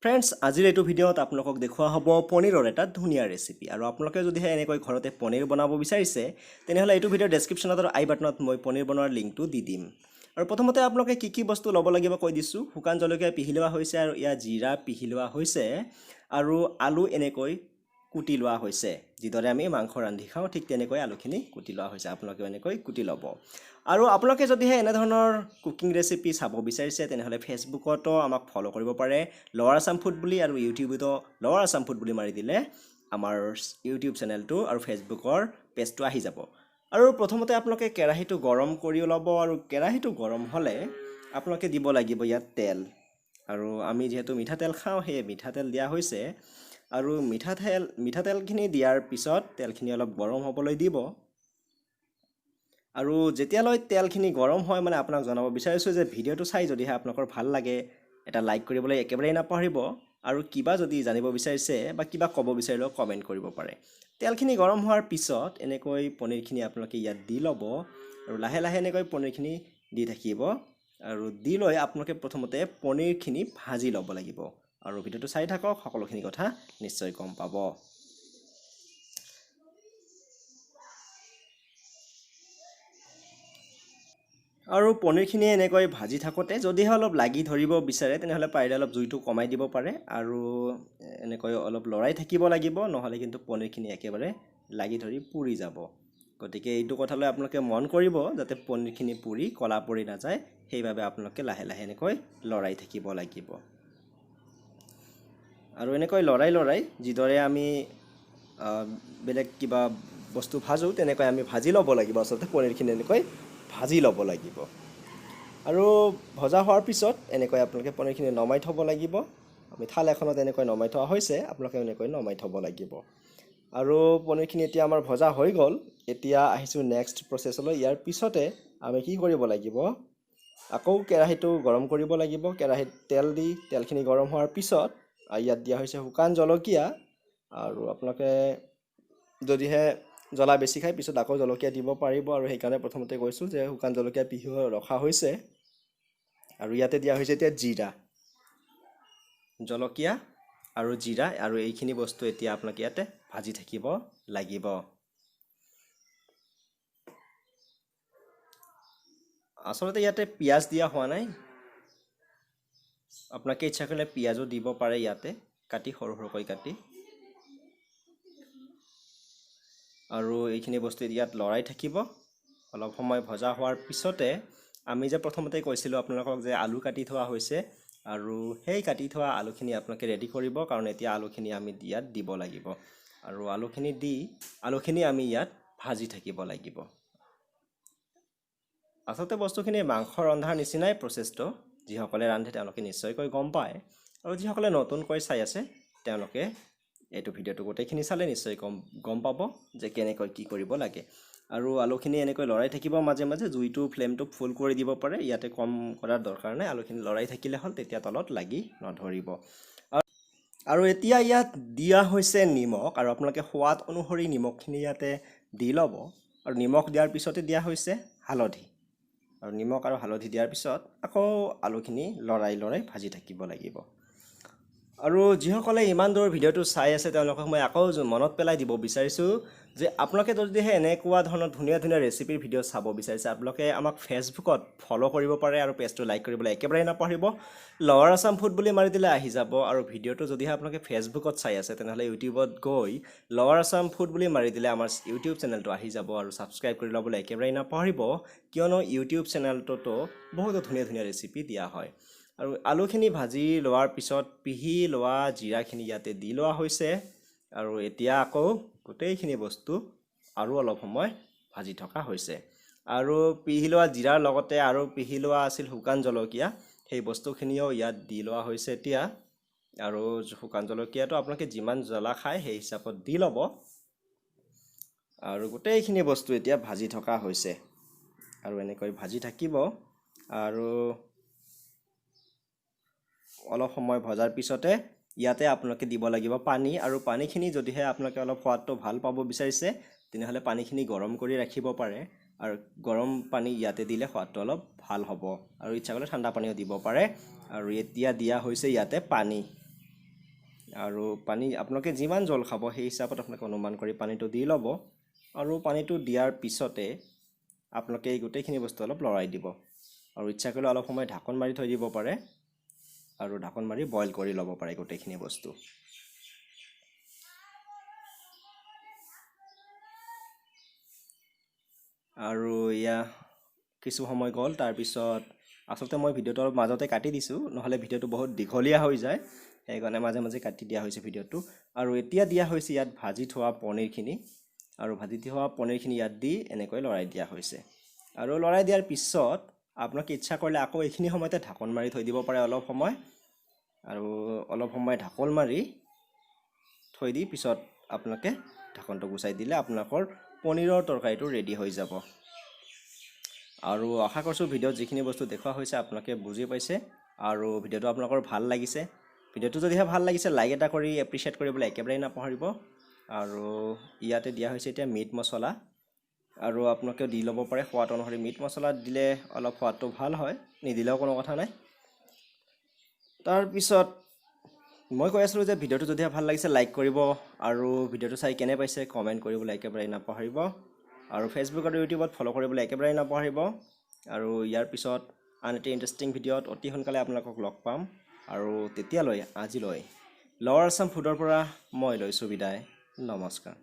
Friends, আজিৰ এইটো ভিডিঅ'ত আপোনালোকক দেখুওৱা হ'ব পনীৰৰ এটা ধুনীয়া ৰেচিপি। আৰু আপোনালোকে যদিহে এনেকৈ ঘৰতে পনীৰ বনাব বিচাৰিছে, তেনেহ'লে এইটো ভিডিঅ'ৰ ডেছক্ৰিপশ্যনত আৰু আই বাটনত মই পনীৰ বনোৱাৰ লিংকটো দি দিম। আৰু প্ৰথমতে আপোনালোকে কি কি বস্তু ল'ব লাগিব কৈ দিছোঁ। শুকান জলকীয়া পিহি লোৱা হৈছে আৰু ইয়াত জিৰা পিহি লোৱা হৈছে আৰু আলু এনেকৈ কুটি লোৱা হৈছে। যিদৰে আমি মাংস ৰান্ধি খাওঁ ঠিক তেনেকৈ আলুখিনি কুটি লোৱা হৈছে, আপোনালোকে এনেকৈ কুটি ল'ব। আৰু আপোনালোকে যদিহে এনেধৰণৰ কুকিং ৰেচিপি চাব বিচাৰিছে, তেনেহ'লে ফেচবুকতো আমাক ফ'ল' কৰিব পাৰে লৱাৰ আছাম ফুড বুলি, আৰু ইউটিউবতো লৱাৰ আছাম ফুড বুলি মাৰি দিলে আমাৰ ইউটিউব চেনেলটো আৰু ফেচবুকৰ পেজটো আহি যাব। আৰু প্ৰথমতে আপোনালোকে কেৰাহীটো গৰম কৰি ল'ব আৰু কেৰাহীটো গৰম হ'লে আপোনালোকে দিব লাগিব ইয়াত তেল। আৰু আমি যিহেতু মিঠাতেল খাওঁ, সেয়ে মিঠাতেল দিয়া হৈছে। আৰু মিঠাতেলখিনি দিয়াৰ পিছত তেলখিনি অলপ গৰম হ'বলৈ দিব। আৰু যেতিয়ালৈ তেলখিনি গৰম হয়, মানে আপোনাক জনাব বিচাৰিছোঁ যে ভিডিঅ'টো চাই যদিহে আপোনালোকৰ ভাল লাগে এটা লাইক কৰিবলৈ একেবাৰেই নাপাহৰিব। আৰু কিবা যদি জানিব বিচাৰিছে বা কিবা ক'ব বিচাৰিলেও কমেণ্ট কৰিব পাৰে। তেলখিনি গৰম হোৱাৰ পিছত এনেকৈ পনীৰখিনি আপোনালোকে ইয়াত দি ল'ব আৰু লাহে লাহে এনেকৈ পনীৰখিনি দি থাকিব। আৰু দি লৈ আপোনালোকে প্ৰথমতে পনীৰখিনি ভাজি ল'ব লাগিব। আৰু ভিডিঅ'টো চাই থাকক, সকলোখিনি কথা নিশ্চয় গম পাব। আৰু পনীৰখিনি এনেকৈ ভাজি থাকোঁতে যদিহে অলপ লাগি ধৰিব বিচাৰে, তেনেহ'লে পাৰিলে অলপ জুইটো কমাই দিব পাৰে আৰু এনেকৈ অলপ লৰাই থাকিব লাগিব, নহ'লে কিন্তু পনীৰখিনি একেবাৰে লাগি ধৰি পুৰি যাব। গতিকে এইটো কথালৈ আপোনালোকে মন কৰিব যাতে পনীৰখিনি পুৰি ক'লা পৰি নাযায়, সেইবাবে আপোনালোকে লাহে লাহে এনেকৈ লৰাই থাকিব লাগিব। আৰু এনেকৈ লৰাই লৰাই যিদৰে আমি বেলেগ কিবা বস্তু ভাজোঁ তেনেকৈ আমি ভাজি ল'ব লাগিব। আচলতে পনীৰখিনি এনেকৈ ভাজি ল'ব লাগিব। আৰু ভজা হোৱাৰ পিছত এনেকৈ আপোনালোকে পনীৰখিনি নমাই থ'ব লাগিব। আমি থাল এখনত এনেকৈ নমাই থোৱা হৈছে, আপোনালোকে এনেকৈ নমাই থ'ব লাগিব। আৰু পনীৰখিনি এতিয়া আমাৰ ভজা হৈ গ'ল। এতিয়া আহিছোঁ নেক্সট প্ৰচেছলৈ। ইয়াৰ পিছতে আমি কি কৰিব লাগিব, আকৌ কেৰাহীটো গৰম কৰিব লাগিব। কেৰাহীত তেল দি তেলখিনি গৰম হোৱাৰ পিছত ইয়াত দিয়া হৈছে শুকান জলকীয়া। আৰু আপোনালোকে যদিহে জ্বলা বেছি খায় পিছত আকৌ জলকীয়া দিব পাৰিব, আৰু সেইকাৰণে প্ৰথমতে কৈছোঁ যে শুকান জলকীয়া পিহি ৰখা হৈছে। আৰু ইয়াতে দিয়া হৈছে এতিয়া জিৰা, জলকীয়া আৰু জিৰা। আৰু এইখিনি বস্তু এতিয়া আপোনালোকে ইয়াতে ভাজি থাকিব লাগিব। আচলতে ইয়াতে পিঁয়াজ দিয়া হোৱা নাই, আপোনালোকে ইচ্ছা কৰিলে পিঁয়াজো দিব পাৰে ইয়াতে কাটি, সৰু সৰুকৈ কাটি। আৰু এইখিনি বস্তু ইয়াত লৰাই থাকিব অলপ সময়। ভজা হোৱাৰ পিছতে আমি যে প্ৰথমতে কৈছিলোঁ আপোনালোকক যে আলু কাটি থোৱা হৈছে, আৰু সেই কাটি থোৱা আলুখিনি আপোনালোকে ৰেডি কৰিব, কাৰণ এতিয়া আলুখিনি আমি ইয়াত দিব লাগিব। আৰু আলুখিনি আমি ইয়াত ভাজি থাকিব লাগিব। আচলতে বস্তুখিনি মাংস ৰন্ধাৰ নিচিনাই প্ৰচেছটো, যিসকলে ৰান্ধে তেওঁলোকে নিশ্চয়কৈ গম পায়, আৰু যিসকলে নতুনকৈ চাই আছে তেওঁলোকে এইটো ভিডিঅ'টো গোটেইখিনি চালে নিশ্চয় গম পাব যে কেনেকৈ কি কৰিব লাগে। আৰু আলুখিনি এনেকৈ লৰাই থাকিব মাজে মাজে, জুইটো ফ্লেমটো ফুল কৰি দিব পাৰে, ইয়াতে কম কৰাৰ দৰকাৰ নাই। আলুখিনি লৰাই থাকিলে হ'ল, তেতিয়া তলত লাগি নধৰিব। আৰু এতিয়া ইয়াত দিয়া হৈছে নিমখ, আৰু আপোনালোকে সোৱাদ অনুসৰি নিমখখিনি ইয়াতে দি ল'ব। আৰু নিমখ দিয়াৰ পিছতে দিয়া হৈছে হালধি। আৰু নিমখ আৰু হালধি দিয়াৰ পিছত আকৌ আলুখিনি লৰাই লৰাই ভাজি থাকিব লাগিব। আৰু যিসকলে ইমান দূৰ ভিডিঅ'টো চাই আছে তেওঁলোকক মই আকৌ মনত পেলাই দিব বিচাৰিছোঁ যে আপোনালোকে যদিহে এনেকুৱা ধৰণৰ ধুনীয়া ধুনীয়া ৰেচিপিৰ ভিডিঅ' চাব বিচাৰিছে, আপোনালোকে আমাক ফেচবুকত ফ'ল' কৰিব পাৰে আৰু পেজটো লাইক কৰিবলৈ একেবাৰেই নাপাহৰিব। লৱাৰ আছাম ফুড বুলি মাৰি দিলে আহি যাব। আৰু ভিডিঅ'টো যদিহে আপোনালোকে ফেচবুকত চাই আছে, তেনেহ'লে ইউটিউবত গৈ লৱাৰ আছাম ফুড বুলি মাৰি দিলে আমাৰ ইউটিউব চেনেলটো আহি যাব। আৰু ছাবস্ক্ৰাইব কৰি ল'বলৈ একেবাৰেই নাপাহৰিব, কিয়নো ইউটিউব চেনেলটোতো বহুতো ধুনীয়া ধুনীয়া ৰেচিপি দিয়া হয়। আৰু আলুখিনি ভাজি লোৱাৰ পিছত পিহি লোৱা জিৰাখিনি ইয়াতে দি লোৱা হৈছে। আৰু এতিয়া আকৌ গোটেইখিনি বস্তু আৰু অলপ সময় ভাজি থকা হৈছে। আৰু পিহি লোৱা জিৰাৰ লগতে আৰু পিহি লোৱা আছিল শুকান জলকীয়া, সেই বস্তুখিনিও ইয়াত দি লোৱা হৈছে এতিয়া। আৰু শুকান জলকীয়াটো আপোনালোকে যিমান জ্বলা খায় সেই হিচাপত দি ল'ব। আৰু গোটেইখিনি বস্তু এতিয়া ভাজি থকা হৈছে আৰু এনেকৈ ভাজি থাকিব। আৰু অলপ সময় ভজাৰ পিছতে ইয়াতে আপোনালোকে দিব লাগিব পানী। আৰু পানীখিনি যদিহে আপোনালোকে অলপ সোৱাদটো ভাল পাব বিচাৰিছে, তেনেহ'লে পানীখিনি গৰম কৰি ৰাখিব পাৰে। আৰু গৰম পানী ইয়াতে দিলে সোৱাদটো অলপ ভাল হ'ব। আৰু ইচ্ছা কৰিলে ঠাণ্ডা পানীও দিব পাৰে। আৰু এতিয়া দিয়া হৈছে ইয়াতে পানী। আৰু পানী আপোনালোকে যিমান জোল খাব সেই হিচাপত আপোনালোকে অনুমান কৰি পানীটো দি ল'ব। আৰু পানীটো দিয়াৰ পিছতে আপোনালোকে এই গোটেইখিনি বস্তু অলপ লৰাই দিব আৰু ইচ্ছা কৰিলে অলপ সময় ঢাকন মাৰি থৈ দিব পাৰে আৰু ঢাকন মাৰি বইল কৰি ল'ব পাৰে গোটেইখিনি বস্তু। আৰু এয়া কিছু সময় গ'ল। তাৰপিছত আচলতে মই ভিডিঅ'টো অলপ মাজতে কাটি দিছোঁ, নহ'লে ভিডিঅ'টো বহুত দীঘলীয়া হৈ যায়, সেইকাৰণে মাজে মাজে কাটি দিয়া হৈছে ভিডিঅ'টো। আৰু এতিয়া দিয়া হৈছে ইয়াত ভাজি থোৱা পনীৰখিনি আৰু ভাজি থোৱা পনীৰখিনি ইয়াত দি এনেকৈ লৰাই দিয়া হৈছে। আৰু লৰাই দিয়াৰ পিছত আপোনালোকে ইচ্ছা কৰিলে আকৌ এইখিনি সময়তে ঢাকন মাৰি থৈ দিব পাৰে অলপ সময়। আৰু অলপ সময় ঢাকন মাৰি থৈ দি পিছত আপোনালোকে ঢাকনটো গুচাই দিলে আপোনালোকৰ পনীৰৰ তৰকাৰীটো ৰেডি হৈ যাব। আৰু আশা কৰিছোঁ ভিডিঅ'ত যিখিনি বস্তু দেখুওৱা হৈছে আপোনালোকে বুজি পাইছে আৰু ভিডিঅ'টো আপোনালোকৰ ভাল লাগিছে। ভিডিঅ'টো যদিহে ভাল লাগিছে লাইক এটা কৰি এপ্ৰিচিয়েট কৰিবলৈ একেবাৰেই নাপাহৰিব। আৰু ইয়াতে দিয়া হৈছে এতিয়া মিট মছলা আৰু আপোনালোকেও দি ল'ব পাৰে সোৱাদ অনুসৰি। মিট মছলা দিলে অলপ সোৱাদটো ভাল হয়, নিদিলেও কোনো কথা নাই। তাৰপিছত মই কৈ আছিলোঁ যে ভিডিঅ'টো যদিহে ভাল লাগিছে লাইক কৰিব আৰু ভিডিঅ'টো চাই কেনে পাইছে কমেণ্ট কৰিবলৈ একেবাৰেই নাপাহৰিব আৰু ফেচবুক আৰু ইউটিউবত ফ'ল' কৰিবলৈ একেবাৰেই নাপাহৰিব। আৰু ইয়াৰ পিছত আন এটি ইণ্টাৰেষ্টিং ভিডিঅ'ত অতি সোনকালে আপোনালোকক লগ পাম। আৰু তেতিয়ালৈ আজিলৈ লৱাৰ আছাম ফুডৰ পৰা মই লৈছোঁ বিদায়। নমস্কাৰ।